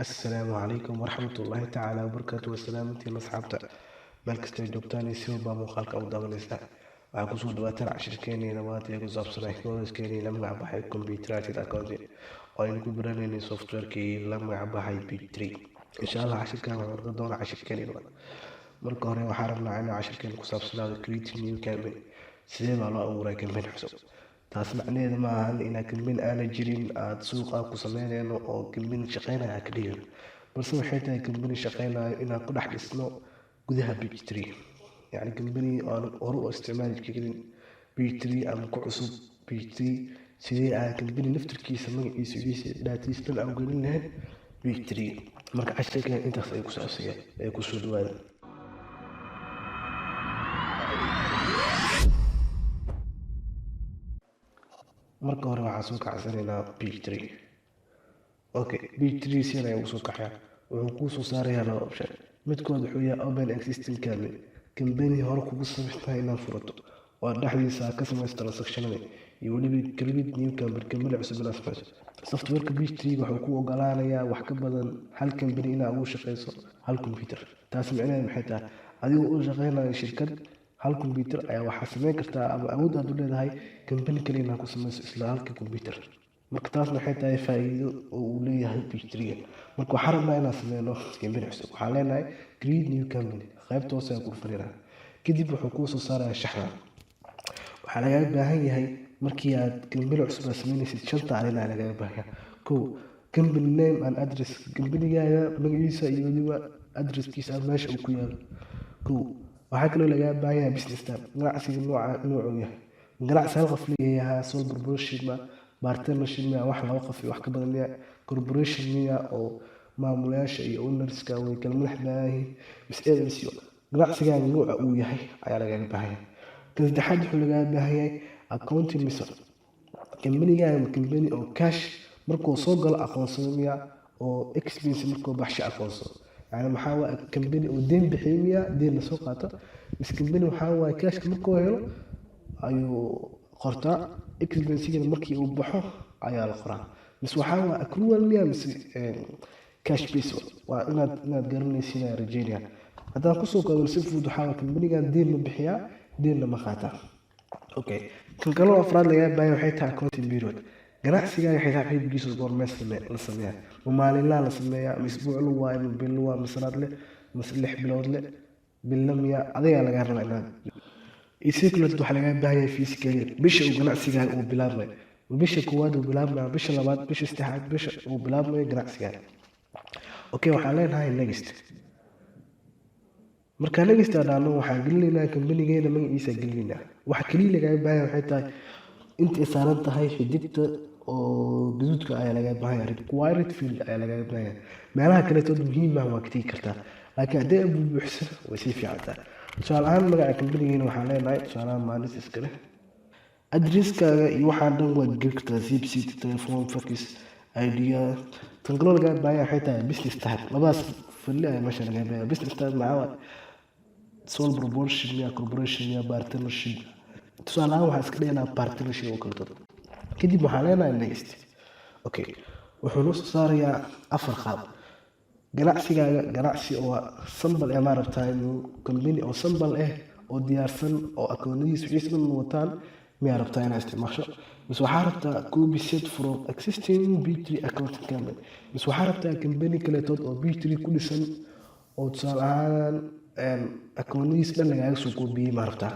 Assalaamu calaykum waraxmatullaahi tacaala wabarakaatu. Wasalaamantiin asxaabta meel kasta ay joogtaan iyo si walbaa muuqaalka u daawanaysa. Waxaa kusoo dhawaataan cashirkeenii labaad ee ku saabsanaa course-keenii la magac baxay Computerized Accounting, oo aynu ku baranaynay software-kii la magac baxay Peachtree. Insha Allah cashirkan wuxuu noqon doonaa cashirkeenii labaad. Marka hore waxaan rabnaa inuu cashirkeen ku saabsanaado creating new company. Sidee baa loo abuuray company cusub? Taas macnaheedu ma ahan inaa company aana jirin aada suuqa ku sameynayno oo company shaqeynaya ka dhigayno, balse waxay tahay company shaqeynayo inaan ku dhex dhisno gudaha Peachtree. Yacni company aan hore u isticmaali jirin Peachtree ama ku cusub Peachtree, sidee aan company naftirkiisa, magaciisa, wixiisa, data-diisa dhan aan gelin lahayn Peachtree. Marka cashirkan intaas ay ku saabsan yahay ee kusoo dhawaada. Marka hore waxaan soo kacsanaynaa Peachtree. Okay, Peachtree sidan ayaa ugu soo kaxaya. Wuxuu kuu soo saarayaa laba option. Midkood wuxuu yahay open existing company, company hore kugu samaystaa inaad furato oo dhexdiisa ka samayso transaction-ada, iyo weliba create new company, company cusub inaad samayso. Software-ka Peachtree wuxuu kuu ogolaanayaa wax ka badan hal company inaad ugu shaqeyso hal computer. Taas micnaheedu maxay tahay? Adigoo u shaqeynayo shirkad hal computer ayaa waxaa sameyn kartaa ama awood aad u leedahay company kale inaad ku sameyso isla halka computer. Marka taasna waxay tahay faa'iido oo uu leeyahay Peachtree. Marka waxaan rabnaa inaan sameyno company cusub. Waxaan leenahay create new company. Qaybta hoose ayaan ku dhufanayna. Kadib wuxuu kuu soo saarayaa shaxda. Waxaa lagaaga baahan yahay markii aad company cusub aad sameynaysid shanta arrin ayaa lagaaga baahan yahay. Kow, company name and address, company-gaaga magaciisa iyo weliba address-kiisa ama meesha uu ku yaalo. Kow, waxaa kaloo lagaaga baahan yahay business type, ganacsiga nooca noocuu yahay. Ganacsi hal qof leeyahay, sole proprietorship ma, partnership miya, wax laba qof iyo wax ka badan miya, corporation miya oo maamulayaasha iyo owners-ka way kala madax bannaan yihiin, mise LLC. Ganacsigaaga nooca uu yahay ayaa lagaaga baahan yahay. Kan saddexaad wuxuu lagaaga baahan yahay accounting method. Company-gaaga ma company oo cash markuu soo galo aqoonsado miya, oo expense markuu baxsho aqoonsado? Yacni maxaa waaye, company oo deyn bixiyo miya, deyn lasoo qaato, mise company waxaa waaye cash-ka markuu helo ayuu qortaa, expense-gana markii uu baxo ayaa la qoraa, mise waxaa waaye accrual miya, mise cash base? Waa inaad garanaysiin ayaan rajeynaya. Haddaan kusoo koobno si fudud, waxaa waaye company-gan deyn ma bixiyaa, deynna ma qaataa. Okay, kan kaloo afraad lagaa baahan waxay tahay accounting period. Ganacsigaaga xisaab xidhkiisa goormee la sameeyaa? Ma maalinlaha la sameeyaa, ma isbuuclu waaye, ma bilo waa, ma sanad leh, mase 6 bilood leh, bilo miya? Adigaa lagaa rabaa inaad. Iyo sidoo kale waxaa lagaa baahan yahay fiscal year, bisha uu ganacsigaaga uu bilaabmayo. Ma bisha koowaad uu bilaabmaya, bisha labaad, bisha saddexaad, bisha uu bilaabmayo ganacsigaaga? Okay, waxaan leenahay next. Markaa next aan dhahno, waxaan gelinaynaa company-geena magaciisa gelinaynaa. Waxa kaliya lagaaga baahan yahay waxay tahay intay saaran tahay xidigta oo gaduudka ayaa lagaaga baahan yahay, required field ayaa lagaaga baahan yahay. Meelaha kaleetood muhiim ah waa ka tegi kartaa, laakiin haddii ay buuxsan way sii fiicantaa. Tusaale ahaan magaca company-geena waxaan leenahay tusaale ahaan Maalis iska leh. Address-kaaga iyo waxaan dhan waad geli kartaa, zip city, telephone, fax, idea. Tan kaloo lagaaga baahan yahay waxay tahay business type. Labadaas field ayaa meesha lagaaga baahan yahay. Business type maxaa waaye? Sole proprietorship miya, corporation miya, partnership? Tusaale ahaan waxaan iska dhiganaa partnership oo kaleeto. Kadib waxaan leenahay next. Okay, wuxuu noo soo saarayaa afar qaab. Ganacsigaaga ganacsi oo simple eh ma rabtaa, inuu company oo simple ah oo diyaarsan oo akoonadiisa wixiisa dhan wataan miyaa rabtaa inaad isticmaasho, mise waxaa rabtaa copy set from existing Peachtree accounting company, mise waxaa rabtaa company kaleetood oo Peachtree ku dhisan oo tusaale ahaan akoonadiisa dhan lagaaga soo koobiyey ma rabtaa?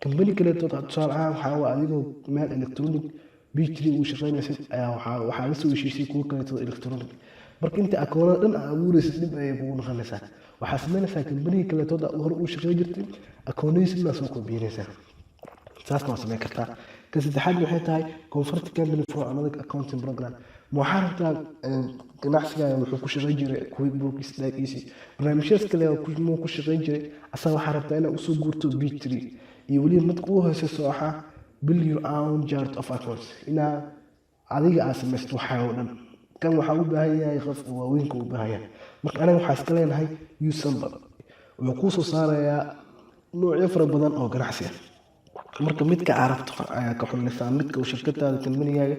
Company kaleetood tusaale ahaan waxaa waa adigoo meel electronic Peachtree ugu shaqeynaysid ayaa waxaa la soo heshiisay kuwo kaleetood electronic. Marka inta akoonada dhan aad abuuraysid dhib ayay kugu noqonaysaa. Waxaa sameynaysaa company kaleetood aad hore ugu shaqeyn jirtay akoonadiisa dhan aad soo koobiyanaysaa. Taasna waa sameyn kartaa. Kan saddexaad waxay tahay convert company from another accounting program. Ma waxaa rabtaa ganacsigaaga wuxuu ku shaqeyn jiray QuickBooks, DacEasy, barnaamijyadas kale muu ku shaqeyn jiray, asaga waxaa rabtaa inaad usoo guurto Peachtree? Iyo weliba midka ugu hooseyso waxaa build your own chart of accounts, inaa adiga aad samaysto waxaa oo dhan. Kan waxaa u baahan yahay qof waaweynka u baahan yahay. Marka anaga waxaa iska leenahay use sample. Wuxuu kuu soo saarayaa noocyo fara badan oo ganacsi ah. Marka midka aad rabto ayaa ka xulinaysaa, midka uu shirkadaada company-gaaga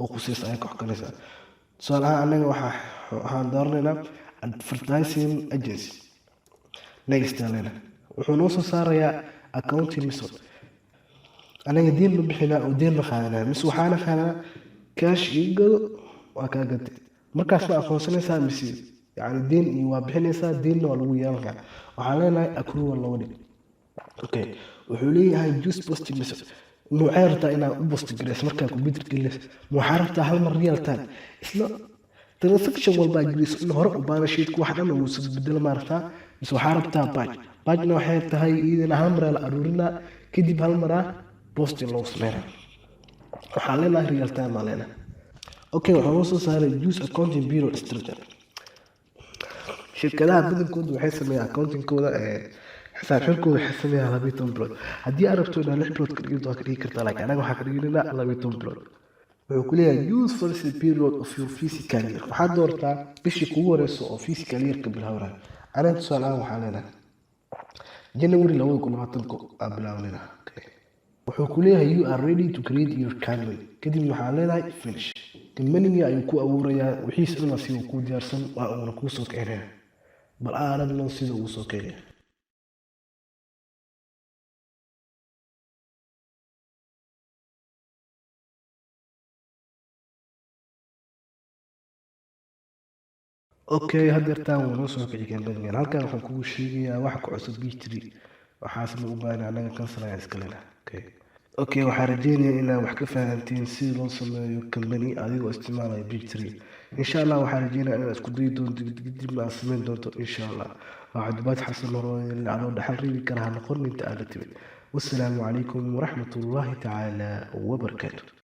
oo khuseysa ayaa ka xulinaysaa. Tusaale ahaan, annaga waxaan dooranaynaa advertising agency. Next aan leenahay. Wuxuu noo soo saarayaa accounting method. Anaga deyn ma bixinaa oo deyn ma qaadanaa, mise waxaana qaadanaa cash? Iga gado, waa kaa gatay. Markaas ma aqoonsanaysaa mise yani deyn iyo waa bixinaysaa, deynna waa lagu yeelan karaa? Waxaan leenahay accrual looga dhig. Okay, wuxuu leeyahay choose posting method. Noocee rabtaa inaad u post gareyso markaa computer gelinayso? Ma waxaa rabtaa hal mar real time, isla transaction walbaa geliso, in hore u balance sheetka wax dhan uu isbedelo ma rabtaa, mise waxaa rabtaa batch? Batchna waxay tahay iyadana hal maraa la aruurinaa, kadib hal maraa posting loogu sameynaa. Waxaan leenahay real time baan leenahay. Okay, waxaa noo soo saaray choose accounting period structure. Shirkadaha badankoodu waxay sameeyaan accountingkooda, xisaab xirkooda waxay sameeyaan 12 bilood. Haddii aad rabto inaad 6 bilood ka dhigto, waa ka dhigi kartaa, laakiin anaga waxaa ka dhiginayna 12 bilood. Wuxuu ku leeyahay use first period of your fiscal year. Waxaad doortaa bishii kugu horeyso oo fiscal yearka bilaabanaya. Anaga tusaale ahaan waxaa leenahay January 2020 aan bilaabanayna. Wuxuu ku leeyahay you are ready to create your company. Kadib waxaa leedahay finish. Companyga ayuu ku abuurayaa, wixiisa dhan asiga kuu diyaarsan, waa uuna kuu soo kicinaya. Bal aan aragno sida uu soo kicinaya. Okay, haddeertaan wuu noo soo kici companygan. Halkan waxaan kugu sheegayaa wax ku cusub Peachtree, waxaasna u baahan anaga cancel ayaan iska leenahay. Okay, waxaan rajeynayaa inaad wax ka fahanteen sida loo sameeyo company adigoo isticmaalaya Peachtree. Insha Allah waxaan rajeynayaa inaad isku dayi doonto, kadibna aad sameyn doonto insha Allah. Waa Cabdibaad Xasan Hore, adoo dhaxal reebi kara ha noqon inta aad la timid. Wassalaamu calaykum waraxmatullaahi tacaala wabarakaatu.